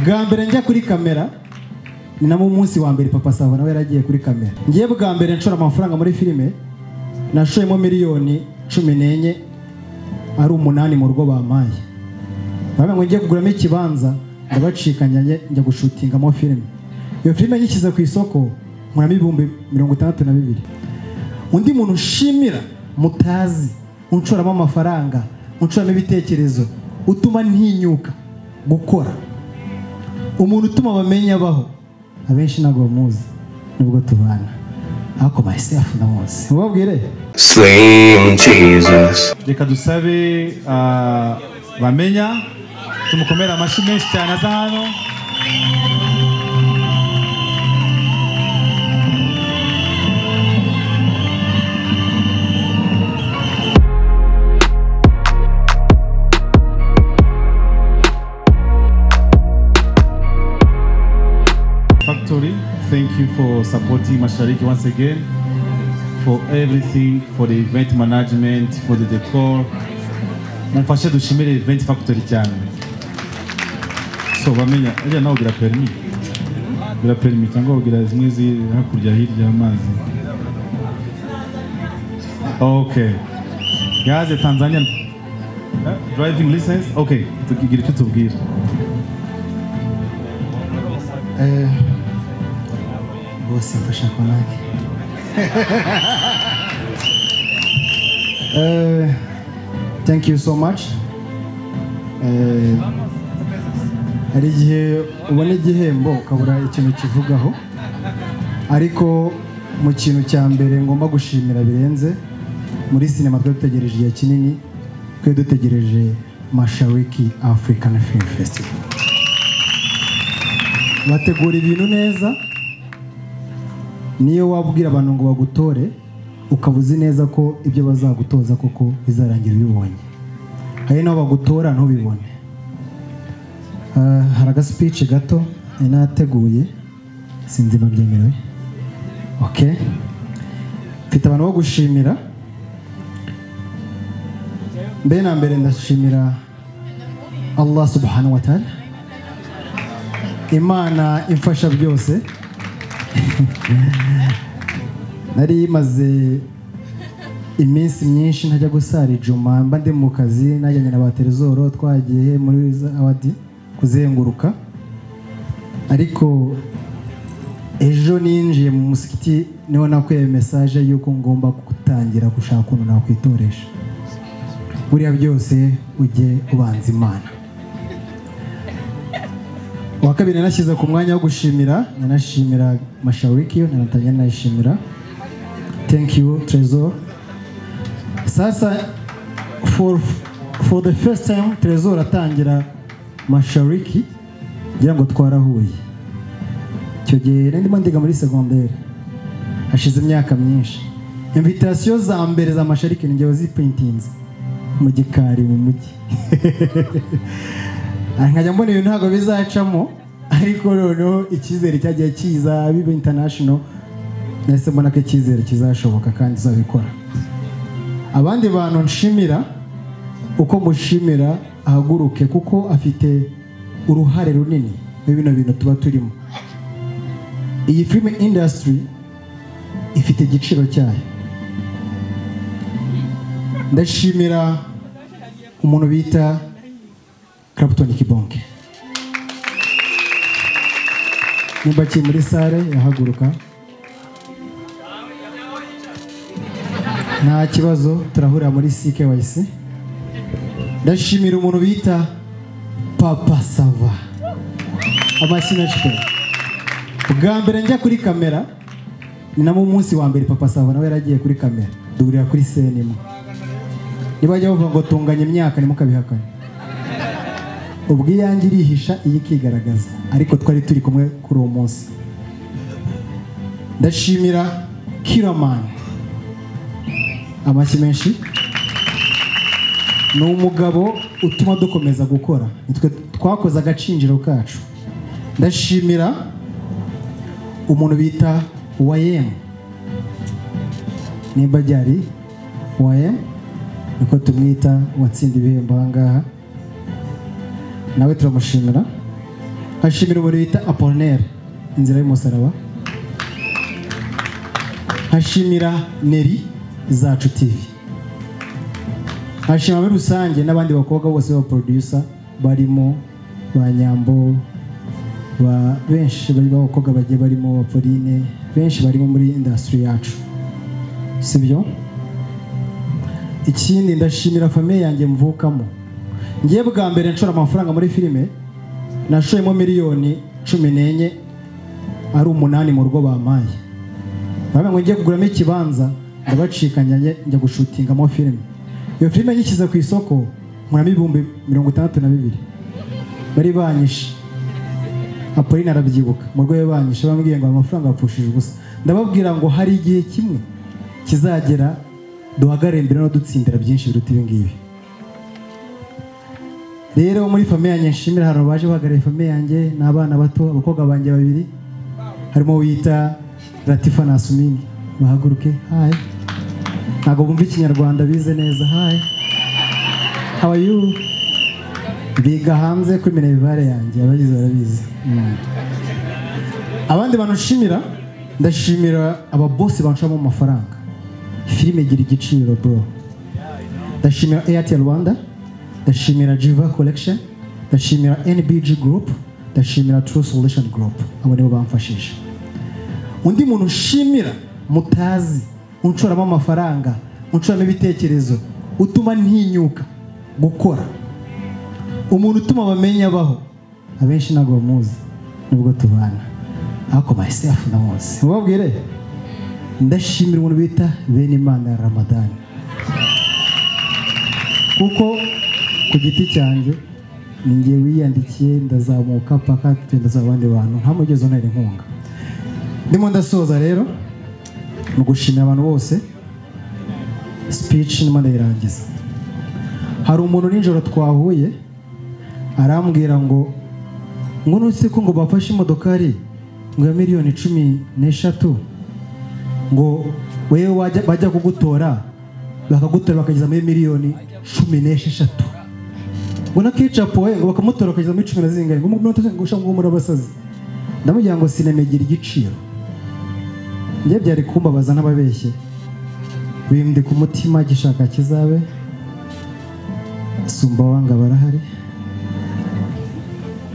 Bwa mbere njya kuri kamera ni namo umunsi wa mbere Papa Sava nawe yaragiye kuri kamera. Ngiye bwa mbere nshora amafaranga muri filime, nashoyemo 14 miliyoni ari 8 mu rugo bampaye. Baravuga ngo ngiye kuguramo ikibanza, ndabacikanya njya gushutingamo filime. Iyo filime nyishyize ku isoko nkuramo 62,000. Undi muntu nshimira mutazi, unshoramo amafaranga, unshoramo ibitekerezo, utuma ntinyuka gukora, umuntu utuma bamenya abaho, abenshi ntabwo bamuzi nubwo tubana, ariko myself ndamuzi. Mubabwire. Slim Jesus. Reka dusabe Bamenya tumukomere amashyi menshi cyane aza hano. Factory, thank you for supporting Mashariki once again, for everything, for the event management, for the decor. Mumfashe dushimire Event Factory cyane. So Bamenya, ujya nawe ugira permis? Ugira permis cyangwa ugira zimwe ziri hakurya hirya y'amazi? Okay. Yaze Tanzanian driving license? Okay, tukigira icyo tubwira. Bose mfasha konake. Thank you so much. Hari igihe ubona igihembo ukabura ikintu kivugaho, ariko mu kintu cya mbere ngomba gushimira birenze muri sinema, twari dutegereje igihe kinini, twari dutegereje Mashariki African Film Festival. Bategura ibintu neza, niyo wabwira abantu ngo bagutore ukaba uzi neza ko ibyo bazagutoza koko bizarangira ubibonye. Hari n'aho bagutora ntubibone. Hari agaspeech gato nari nateguye, sinzi niba byemerewe. Okay, mfite abantu bo gushimira. Mbere na mbere ndashimira Allah subhanahu wa ta'ala, Imana imfasha byose. Nari maze iminsi myinshi ntajya gusara ijuma, mba ndi mu kazi, najyanye na ba Trezor, twagiye muri award kuzenguruka. Ariko ejo ninjiye mu musikiti, niho nakuye message yuko ngomba gutangira gushaka ukuntu nakwitoresha. Buriya byose ujye ubanza Imana. Uwa kabiri nashyize ku mwanya wo gushimira, nanashimira Mashariki, nanatangira nayishimira. Thank you, Trezor. Sasa for the first time Trezor atangira Mashariki, ngira ngo twarahuye. Icyo gihe nari ndimo ndiga muri secondaire, hashize imyaka myinshi. Invitation za mbere za Mashariki ni njye waziprintinze mu gikari mu mujyi. Nkajya mbona ibintu ntabwo bizacamo, ariko noneho icyizere cyagiye kiza biba international, nahise mbona ko icyizere kizashoboka kandi izabikora. Abandi bantu nshimira, uko mushimira ahaguruke kuko afite uruhare runini muri bino bintu tuba turimo. Iyi film industry ifite igiciro cyayo. Ndashimira umuntu bita Clapton Kibonke. Nimba akiri muri salle yahaguruka, nta kibazo, turahurira muri CKYC. Ndashimira umuntu bita Papa Sava, amashyi menshi pe. Bwa mbere njya kuri kamera ni namo umunsi wa mbere Papa Sava nawe yaragiye kuri kamera, duhurira kuri scene imwe. Nibajya bavuga ngo tunganya imyaka, ntimukabihakane. Ubwo iyanjye irihisha, iyi ikigaragaza, ariko twari turi kumwe kuri uwo munsi. Ndashimira Killaman, amashyi menshi. Ni umugabo utuma dukomeza gukora, nitwe twakoze agacinjiro kacu. Ndashimira umuntu bita Wayem, nimba ryari Wayem niko tumwita, watsinda ibihembo aha ngaha, nawe turamushimira. Nkashimira umuntu bita Apollinaire inzira y'umusaraba. Nkashimira Neri Zacu TV. Nkashimira muri rusange n'abandi bakobwa bose ba producer barimo ba Nyambo, ba benshi bari bakobwa bagiye barimo ba Pauline, benshi barimo muri industry yacu, sibyo? Ikindi ndashimira famille yanjye mvukamo. Ngiye bwa mbere nshora amafaranga muri filime, nashoyemo miliyoni 14 ari 8 mu rugo bampaye. Bamwe ngo ngiye kuguramo ikibanza, ndabacikanya njya gushutingamo filime. Iyo filime nyishyize ku isoko nkuramo 62,000. Bari banyishe. Apolline arabyibuka, mu rwego banyishe bambwiye ngo amafaranga apfushije ubusa. Ndababwira ngo hari igihe kimwe kizagera duhagarare imbere no dutsindira byinshi biruta ibi ngibi. Rero muri famille yanjye nshimira hari abaje bahagarariye famille yanjye n'abana bato, abakobwa banjye babiri, harimo wita Latifa na Asumini. Bahaguruke. Hi. Ntabwo bumva ikinyarwanda bize neza. Hi. How are you? Biga hanze kuri minerivare yanjye, abagize barabizi. Abandi bantu nshimira, ndashimira aba boss banshamo amafaranga. Filime igira igiciro bro. Ndashimira Airtel Rwanda, ndashimira Jiva Collection, ndashimira NBG Group, ndashimira True Solution Group. Abo nibo bamfashije. Undi muntu nshimira mutazi, unshoramo amafaranga, unshoramo ibitekerezo, utuma ntinyuka gukora, umuntu utuma bamenya baho, abenshi ntabwo bamuzi nubwo tubana, ariko myself ndamuzi. Mubabwire, ndashimira umuntu bita Benimana Ramadani, kuko ku giti cyanjye ninjye wiyandikiye ndazamuka paka tugenda abandi bantu nta mugezi untera inkunga. Ndimo ndasoza rero mu gushimira abantu bose, speech ndimo ndayirangiza. Hari umuntu nijoro twahuye arambwira ngo nutse ko ngo bafashe imodokari ngo ya miliyoni 13 ngo wewe bajya kugutora bakagutora bakageza muri miliyoni 16, ngo na Kecapu we ngo bakamutora bakageza muri 10 na zingahe, ngo ngo muri abasazi. Ndamubwira ngo sinema igira igiciro. Njye byari kumbabaza n'ababeshye, bimdi ku mutima gishaka kizabe sumba wanga barahari.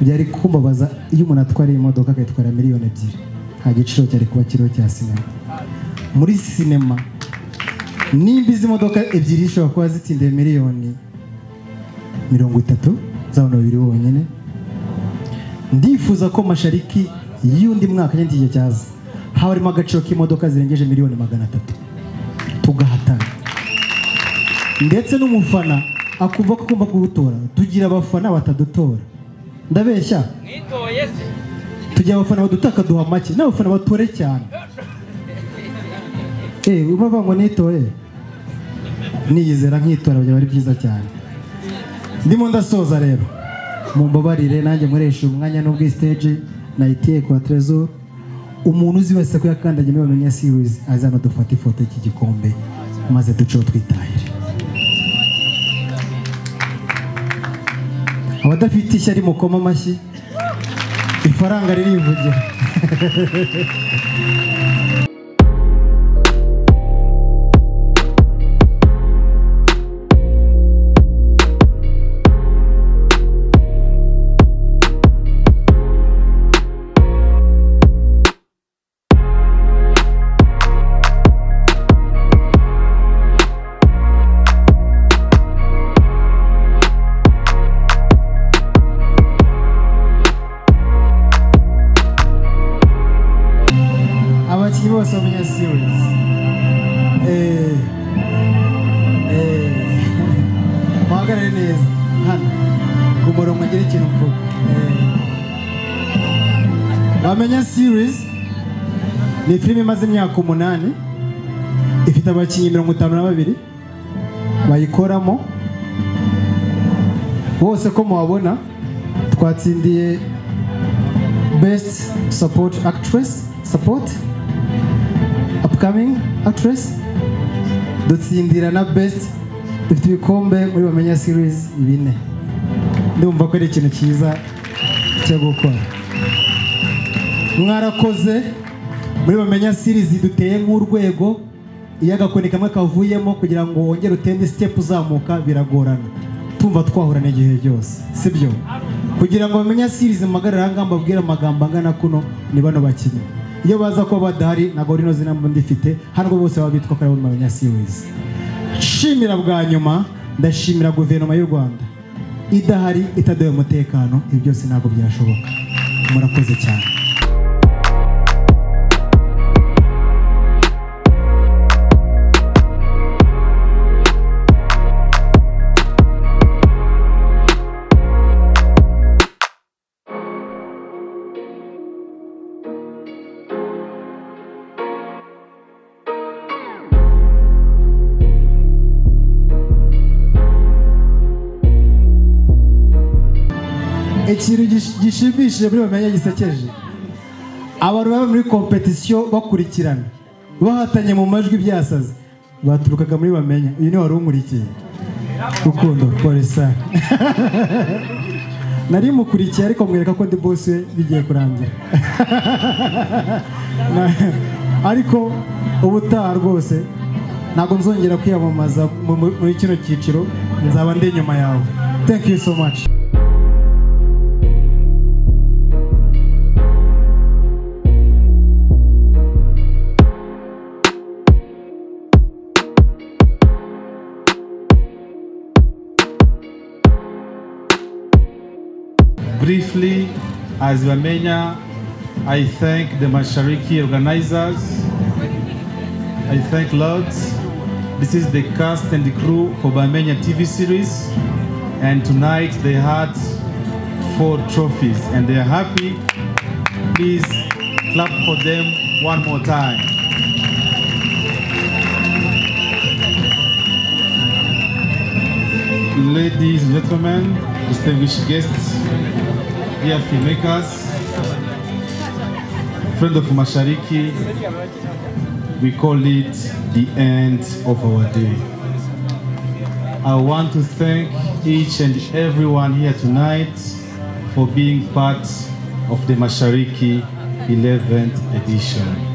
Byari kumbabaza iyo umuntu atwara imodoka akayitwara miliyoni 2, nta giciro cyari kuba kiriho cya sinema. Muri sinema nimba izi modoka ebyiri zishobora kuba zitsindiye miliyoni 30 z'abantu babiri bonyine, ndifuza ko Mashariki y'undi mwaka nyine igihe cyaza haba harimo agaciro k'imodoka zirengeje miliyoni 300, tugahatana, ndetse n'umufana akumva ko agomba kuwutora. Tugira abafana batadutora, ndabeshya? Tugira abafana badutaka duha make, n'abafana batore cyane. Ubavuga ngo nitoye, niyizera nkitora byaba ari byiza cyane. Ndimo ndasoza rero, mumbabarire nanjye nkoresha umwanya n'ubwo stage nayitiye kwa Trésor. Umuntu uzi wese ko yakandagiye muri Bamenya series azana dufata ifoto y'iki gikombe maze duceho twitahire. Abadafite ishyari mukoma amashyi, ifaranga ririvugira. Abakinnyi bose bamenya series. Muhagarare neza hano ku murongo ngire ikintu mvuga. Bamenya series ni filime imaze imyaka 8, ifite abakinnyi 52 bayikoramo bose. Ko muhabona twatsindiye best support actress, support upcoming actress, dutsindira na best, dufite ibikombe muri Bamenya series 4. Ndumva ko ari ikintu cyiza cyo gukora. Mwarakoze muri Bamenya series duteye nk'urwego, iyo agakoni kamwe kavuyemo kugira ngo wongere utende step uzamuka biragorana. Tumva twahorana igihe cyose, sibyo? Kugira ngo Bamenya series magarara ngamba abwira amagambo angana kuno ni bano bakinnyi. Iyo baza ko badahari ntago rino zina ndifite, hano bose baba bitwa ko ari Bamenya series. Shimira bwa nyuma, ndashimira guverinoma y'u Rwanda idahari itaduye umutekano, ibi byose ntabwo byashoboka. Murakoze cyane. Ikintu gishimishije muri Bamenya gisekeje, abantu baba muri competition bakurikirana bahatanye mu majwi byasaze baturukaga muri Bamenya. Uyu ni wari unkurikiye Rukundo polisa, nari mukurikiye ariko mwereka ko ndi boss we bigiye kurangira. Ariko ubutaha rwose ntabwo nzongera kwiyamamaza muri kino cyiciro, nzaba ndi inyuma yawe. Thank you so much. Briefly, as Bamenya, I thank the Mashariki organizers. I thank Lord. This is the cast and the crew for Bamenya TV series. And tonight they had 4 trophies and they are happy. Please clap for them one more time. Ladies and gentlemen, distinguished guests, dear filmmakers, friend of Mashariki, we call it the end of our day. I want to thank each and everyone here tonight for being part of the Mashariki 11th edition.